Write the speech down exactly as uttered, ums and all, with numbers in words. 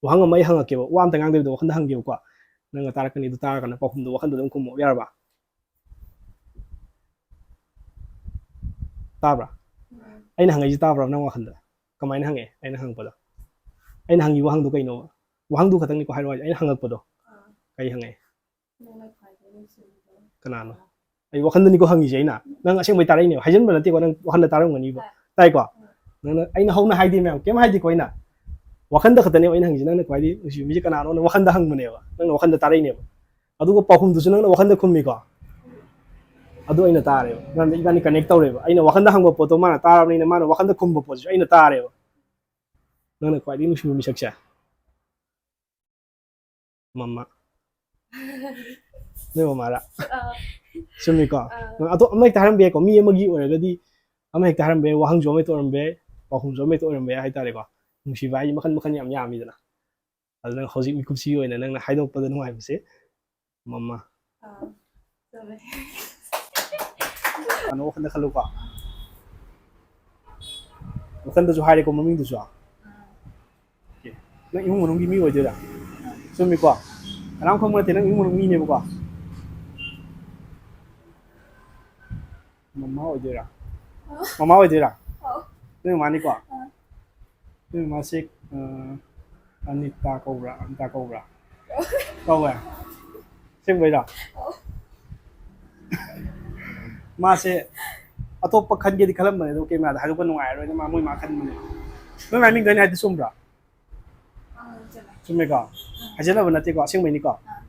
ꯋꯥꯍꯪ ꯑꯃ ꯑꯩ ꯍꯪꯉꯛꯀꯦꯕ, ꯋꯥ ꯑꯝꯇ ꯉꯥꯡꯗꯕꯤꯗ ꯋꯥꯈꯟꯗ ꯍꯪꯒꯦꯕꯀꯣ꯫ ꯅꯪꯅ ꯇꯥꯔꯛꯀꯅꯤ, ꯑꯗꯨ ꯇꯥꯔꯒꯅ ꯄꯥꯎꯈꯨꯝꯗꯣ ꯋꯥꯈꯟꯗ ꯑꯗꯨꯝ ꯈꯨꯝꯃꯣ, ꯌꯥꯔꯕ? ꯇꯥꯕ꯭ꯔꯥ? ꯑꯩꯅ ꯍꯪꯉꯛꯏꯁꯦ ꯇꯥꯕ꯭ꯔꯥ ꯅꯪ ꯋꯥꯈꯟꯗ? ꯀꯃꯥꯏꯅ ꯍꯪꯉꯛꯑꯦ ꯑꯩꯅ ꯍꯪꯉꯛꯄꯗꯣ? ꯑꯩꯅ ꯍꯪꯉꯤ ꯋꯥꯍꯪꯗꯣ ꯀꯩꯅꯣꯕ? ꯋꯥꯍꯪꯗꯨ ꯈꯛꯇꯪꯅꯤꯀꯣ ꯍꯥꯏꯔꯛꯑꯣ ꯍꯥꯏꯁꯦ, ꯑꯩꯅ ꯍꯪꯉꯛꯄꯗꯣ꯫ ꯀꯩ ꯍꯪꯉꯛꯑꯦ? ꯅꯪꯅ ꯈ꯭ꯋꯥꯏꯗꯒꯤ ꯅꯨꯡꯁꯤꯕꯗꯣ ꯀꯅꯥꯅꯣ? ꯑꯩ ꯋꯥꯈꯟꯗꯅꯤꯀꯣ ꯍꯪꯉꯤꯁꯦ ꯑꯩꯅ꯫ ꯅꯪ ꯑꯁꯦꯡꯕꯩ ꯇꯥꯔꯛꯏꯅꯦꯕ, ꯍꯥꯏꯖꯤꯟꯕ ꯅꯠꯇꯦꯀꯣ, ꯅꯪ ꯋꯥꯈꯟꯗ ꯇꯥꯔꯝꯒꯅꯤꯕ꯫ ꯇꯥꯏ꯫ ꯇꯥꯏꯀꯣ? ꯅꯪꯅ, ꯑꯩꯅ ꯍꯧꯅ ꯍꯥꯏꯗꯦ ꯃꯌꯥꯝ, ꯀꯩꯝ ꯍꯥꯏꯗꯦꯀꯣ ꯑꯩꯅ꯫ ꯋꯥꯈꯟꯗ ꯈꯛꯇꯅꯦꯕ ꯑꯩꯅ ꯍꯪꯉꯤꯁꯦ, ꯅꯪꯅ ꯈ꯭ꯋꯥꯏꯗꯒꯤ ꯅꯨꯡꯁꯤꯕ ꯃꯤꯁꯦ ꯀꯅꯥꯅꯣꯅ ꯋꯥꯈꯟꯗ ꯍꯪꯕꯅꯦꯕ, ꯅꯪꯅ ꯋꯥꯈꯟꯗ ꯇꯥꯔꯛꯏꯅꯦꯕ꯫ ꯑꯗꯨꯒ ꯄꯥꯎꯈꯨꯝꯗꯨꯁꯨ ꯅꯪꯅ ꯋꯥꯈꯟꯗ ꯈꯨꯝꯃꯤꯀꯣ꯫ ꯑꯗꯨ ꯑꯩꯅ ꯇꯥꯔꯦꯕ꯫ ꯃꯔꯝꯗꯤ ꯏꯕꯥꯅꯤ connect ꯇꯧꯔꯦꯕ꯫ ꯑꯩꯅ ꯋꯥꯈꯟꯗ ꯍꯪꯕ ꯄꯣꯠꯇꯣ ꯃꯥꯅ ꯇꯥꯔꯕꯅꯤꯅ, ꯃꯥꯅ ꯋꯥꯈꯟꯗ ꯈꯨꯝꯕ ꯄꯣꯠꯁꯤꯁꯨ ꯑꯩꯅ ꯇꯥꯔꯦꯕ꯫ ꯅꯪꯅ ꯈ꯭ꯋꯥꯏꯗꯒꯤ ꯅꯨꯡꯁꯤꯕ ꯃꯤꯁꯛꯁꯦ꯫ ꯃꯃꯥ꯫ ꯅꯣꯏ ꯃꯃꯥꯔꯥ? ꯑꯥ꯫ ꯆꯨꯝꯃꯤꯀꯣ? ꯑꯥ꯫ ꯅꯪ ꯑꯇꯣꯞ-, ꯑꯃ ꯍꯦꯛꯇ ꯍꯥꯏꯔꯝꯕ ꯌꯥꯏꯀꯣ, ꯃꯤ ꯑꯃꯒꯤ ꯑꯣꯏꯔꯒꯗꯤ ꯑꯃ ꯍꯦꯛꯇ ꯍꯥꯏꯔꯝꯕ ꯌꯥꯏ, ꯋꯥꯍꯪꯁꯨ ꯑꯃ ꯍꯦꯛꯇ ꯑꯣꯏꯔꯝꯕ ꯌꯥꯏ, ꯄꯥꯎꯈꯨꯝꯁꯨ ꯑꯃ ꯍꯦꯛꯇ ꯑꯣꯏꯔꯝꯕ ꯌꯥꯏ ꯍꯥꯏꯇꯥꯔꯦꯀꯣ꯫ ꯅꯨꯡꯁꯤꯕ ꯍꯥꯏꯁꯦ ꯃꯈꯜ ꯃꯈꯜ ꯌꯥꯝ ꯌꯥꯝꯃꯤꯗꯅ꯫ ꯑꯗꯨ ꯅꯪ ꯍꯧꯖꯤꯛ ꯃꯤꯀꯨꯞꯁꯤꯒꯤ ꯑꯣꯏꯅ ꯅꯪꯅ ꯍꯥꯏꯗꯣꯛꯄꯗ ꯅꯨꯡꯉꯥꯏꯕꯁꯦ, ꯃꯃꯥ꯫ ꯑꯥ, ꯆꯨꯝꯃꯦ꯫ ꯀꯩꯅꯣ ꯋꯥꯈꯜꯗ ꯈꯜꯂꯨꯀꯣ꯫ ꯋꯥꯈꯜꯗꯁꯨ ꯍꯥꯏꯔꯦꯀꯣ ꯃꯃꯤꯡꯗꯨꯁꯨ꯫ ꯑꯥ꯫ ꯑꯣꯀꯦ꯫ ꯅꯪ ꯏꯃꯨꯡ ꯃꯅꯨꯡꯒꯤ ꯃꯤ ꯑꯣꯏꯗꯣꯏꯔꯥ? ꯑꯥ꯫ ꯆꯨꯝꯃꯤꯀꯣ? ꯀꯅꯥꯝ ꯈꯪꯕ ꯅꯠꯇꯦ, ꯅꯪ ꯏꯃꯨꯡ ꯃꯅꯨꯡ ꯃꯤꯅꯦꯕꯀꯣ? ꯃꯃꯥ ꯑꯣꯏꯗꯣꯏꯔꯥ? ꯑꯥ꯫ ꯃꯃꯥ ꯑꯣꯏꯗꯣꯏꯔꯥ? ꯑꯥ꯫ ꯅꯣꯏ ꯃꯃꯥꯅꯤꯀꯣ? ꯑꯥ꯫ ꯅꯣꯏ ꯃꯃꯥꯁꯦ, ꯑ, ꯑꯅꯤꯇꯥ ꯀꯧꯕ꯭ꯔꯥ? ꯑꯅꯤꯇꯥ ꯀꯧꯕ꯭ꯔꯥ? ꯀꯧꯋꯦ? ꯑꯁꯦꯡꯕꯩꯔꯣ? ꯃꯥꯁꯦ ꯑꯇꯣꯞꯄ ꯈꯟꯒꯦꯗꯤ ꯈꯜꯂꯝꯕꯅꯦ, ꯑꯗꯣ ꯀꯦꯃꯦꯔꯥꯗ ꯍꯥꯏꯗꯣꯛꯄ ꯅꯨꯡꯉꯥꯏꯔꯔꯣꯏꯅ ꯃꯥ, ꯃꯣꯏ ꯃꯥ ꯈꯟꯕꯅꯦ꯫ ꯅꯣꯏ ꯃꯥꯏ ꯃꯤꯡꯗꯣ ꯑꯩꯅ ꯍꯥꯏꯗꯣ ꯆꯨꯝꯕ꯭ꯔꯥ? ꯑꯥ, ꯆꯨꯝꯃꯦ꯫ ꯆꯨꯝꯃꯦꯀꯣ? ꯑꯥ꯫ ꯍꯥꯏꯖꯜꯂꯕ ꯅꯠꯇꯦꯀꯣ, ꯑꯁꯦꯡꯕꯩꯅꯤꯀꯣ? ꯑꯥ꯫